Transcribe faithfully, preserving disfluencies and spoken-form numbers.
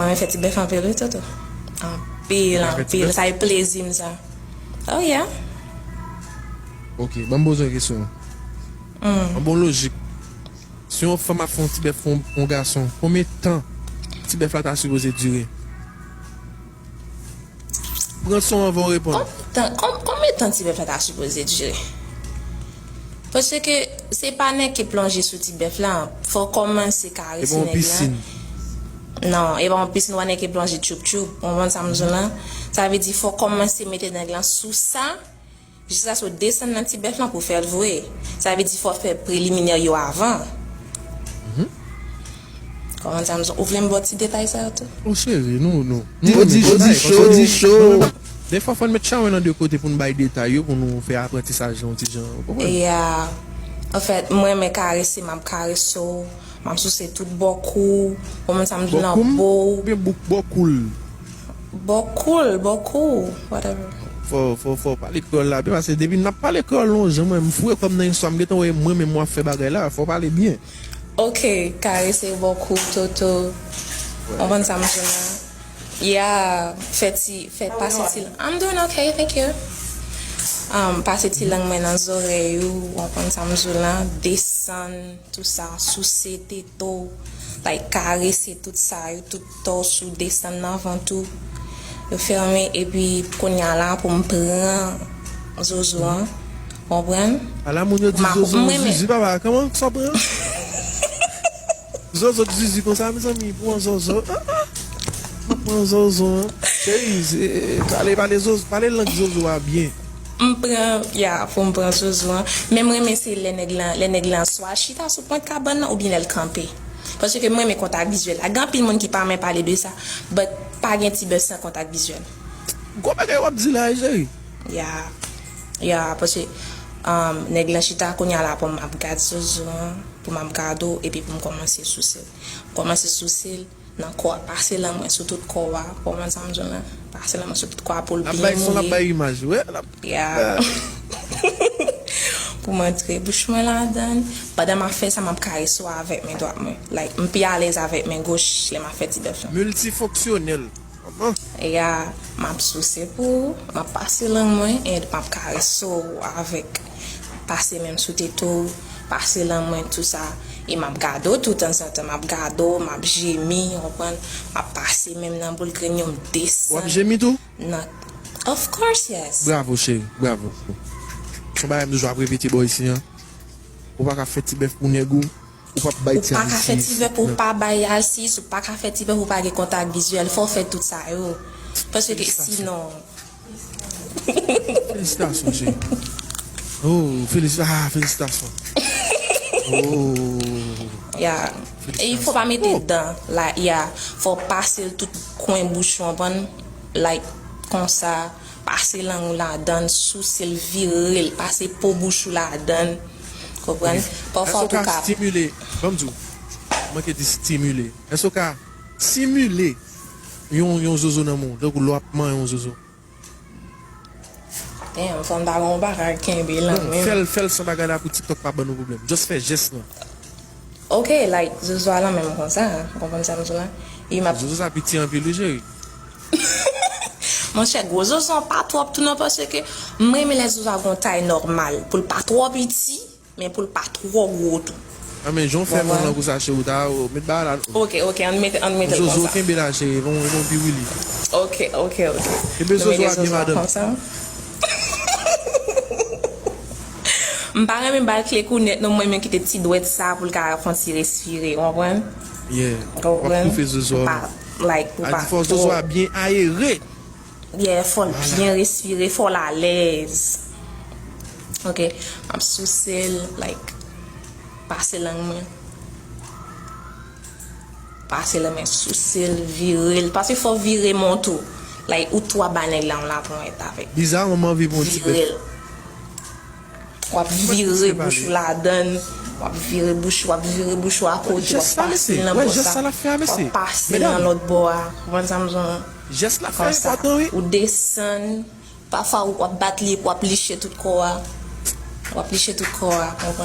Mwen fè ti bèf anpil wi, Toto. Anpil, anpil. Sa e plezi m sa. Oh yeah. Ok, ban m poze yon kesyon. An bon lojik, si yon fanm ap fè yon ti bèf pou yon gason, konbyen tan ti bèf la ta sipoze dire? Pran son anvan w reponn. Konbyen tan ti bèf la ta sipoze dire? Paske se pa nèk ki plonje sou ti bèf la. Fò w kòmanse karese nèg la. Non, e pa yon pisin w a nèk ki plonje tchoup tchoup. Ou konprann sa m di w la? Sa vle di fò w kòmanse mete nèg la sou sa. Jiskaske w desann nan ti bèf lan pou w fè l voye. Sa vle di fò w fè preliminè yo avan. Kòman sa m zon? Ou vle m ba w ti detay sa yo tou? O cheri, nou, nou. Di, di cho, di cho. Defwa fò n met chawony nan de kote pou n bay detay yo, pou nou fè aprantisaj lan yon ti jan, ou konprann? Yeah. Anfèt, mwen renmen karese, m ap karese w, m ap souse tout bò kou w, ou konprann sa m di w lan, po w. Oubyen bouk bò kou l? Bò kou l, bò kou w, whatever. Fò, fò, fò w pale kreyòl la byen, paske depi n ap pale kreyòl yon jan, mwen, m foure kò m nan istwa, m gentan wè mwen menm w ap fè bagay la, fò w pale byen. Ok, karese bò kou w, Toto. Ou konprann sa m di w la? Yeah, fè ti, fè pase ti, I'm doing okay, thank you. Um, pase ti lang mwen nan zòrèy ou, ou konprann sa m di w la? Desann, tout sa, souse tete w, like, karese tout sa yo, tout tòs ou, desann nan vant ou. Yo fèmen, epi kounye a la pou m pran zozo an. Konprann? Ala moun yo di zozo zizi, papa, kòman sa pran? Zozo zizi konsa, mezanmi, pran zozo. Ah, ah. Pran zozo an. Cheri, pale, pale zozo, pale lang zozo a byen. M pran, ya, pou m pran zozo an. Men m renmen se lè nèg lan, lè nèg lan swa chita sou pwent kabann nan oubyen lè l kanpe. Paske m renmen kontak vizyèl la. Gen anpil moun ki pa renmen pale de sa, but pa gen ti bèf san kontak vizyèl. Gwo bagay w ap di la, cheri. Ya, ya, paske, um, nèg lan chita kounye a la pou m ap gad zozo an, pou m ap gade w, epi pou m kòmanse souse l. M kòmanse souse l nan kò a, pase lang mwen sou tout kò a, ou konprann sa m di w lan? Pase lang mwen sou tout kò a pou l byen mouye. L ap bay son, l ap bay imaj, wi, l ap. Ya. Pou m antre bouch mwen ladan l. Pandan m ap fè sa, m ap karese w avèk men dwat mwen. Like, m pi alèz avèk men goch lè m ap fè ti bèf lan. Miltifonksyonèl. Ya, m ap souse pou ou, m ap pase lang mwen, and m ap karese w avèk, pase men m sou tete w, pase lang mwen, tou sa. E m ap gade w tou tanzantan, m ap gade w, m ap jemi, ou konprann? M ap pase men m nan boul grenn yo, m desann. W ap jemi tou? Nan, of course, yes. Bravo, cheri, bravo. Se yon bagay m toujou ap repete bò isi an. Ou pa ka fè ti bèf pou nèg ou. Ou p ap bay ti alsis. Ou pa ka fè ti bèf pou w pa bay alsis, ou pa ka fè ti bèf pou w pa gen kontak vizyèl. Fò w fè tout sa yo. Paske sinon. Felisitasyon, cheri. Oh, felis, ah, felisitasyon. Oh. Ya. E fò pa mete dan la, ya. Fò w pase l tout kwen bouch ou, konprann? Like, konsa. Pase lang ou ladan l, souse l, vire l, pase po bouch ou ladan l. Konprann? Pafwa tou ka. Èske w ka stimile? Ban m di w. Manke di stimile. Èske w ka simile yon, yon zozo nan men w? Tankou lè w ap manyen yon zozo. Damn, fò m ta gen yon bagay kenbe lan menm. Fè l, fè l san bagay la pou TikTok pa ban nou pwoblèm. Just fè jès lan. Ok, like, zozo a lan men m konsa, ou konprann sa m di w la? E m ap. Zozo sa piti anpil wi, cheri. Monchè, gwo zozo an pa twòp tou non, paske m renmen lè zozo a gon tay nòmal, pou l pa twò piti, men pou l pa twò gwo tou. A men, jan w fè men w lan konsa, cheri, ou ta, ou met bagay la. Ok, ok, ann mete, ann mete l konsa. Zozo, kenbe la, cheri, e pa yon, e pa yon piwili. Ok, ok, ok. Kenbe zozo a byen, madanm. M pa renmen ba l kle kou nèt non, mwen menm kite ti dwèt sa pou l ka fè yon ti respire, w konprann? Yeah. W ap koupe zozo a. Like, pou pa twò. A di fò zozo a byen ayere. Yeah, fò l byen respire, fò l alèz. Ok, m ap souse l, like, pase lang mwen. Pase lang mwen, souse l, vire l. Paske fò w vire men w tou. Like, ou tou ap bay nèg la yon laponyèt avèk. Bizaman, m anvi pran yon ti bèf. Vire l. W ap vire bouch ou ladan l. W ap vire bouch ou, w ap vire bouch ou a kote, w ap pase l nan bò sa. W ap pase l nan lòt bò a. Ou konprann sa m di w lan? Jès la fè enpòtan, wi. Ou desann. Pafwa, w ap bat li, w ap liche tout kò a. W ap liche tout kò a, konprann?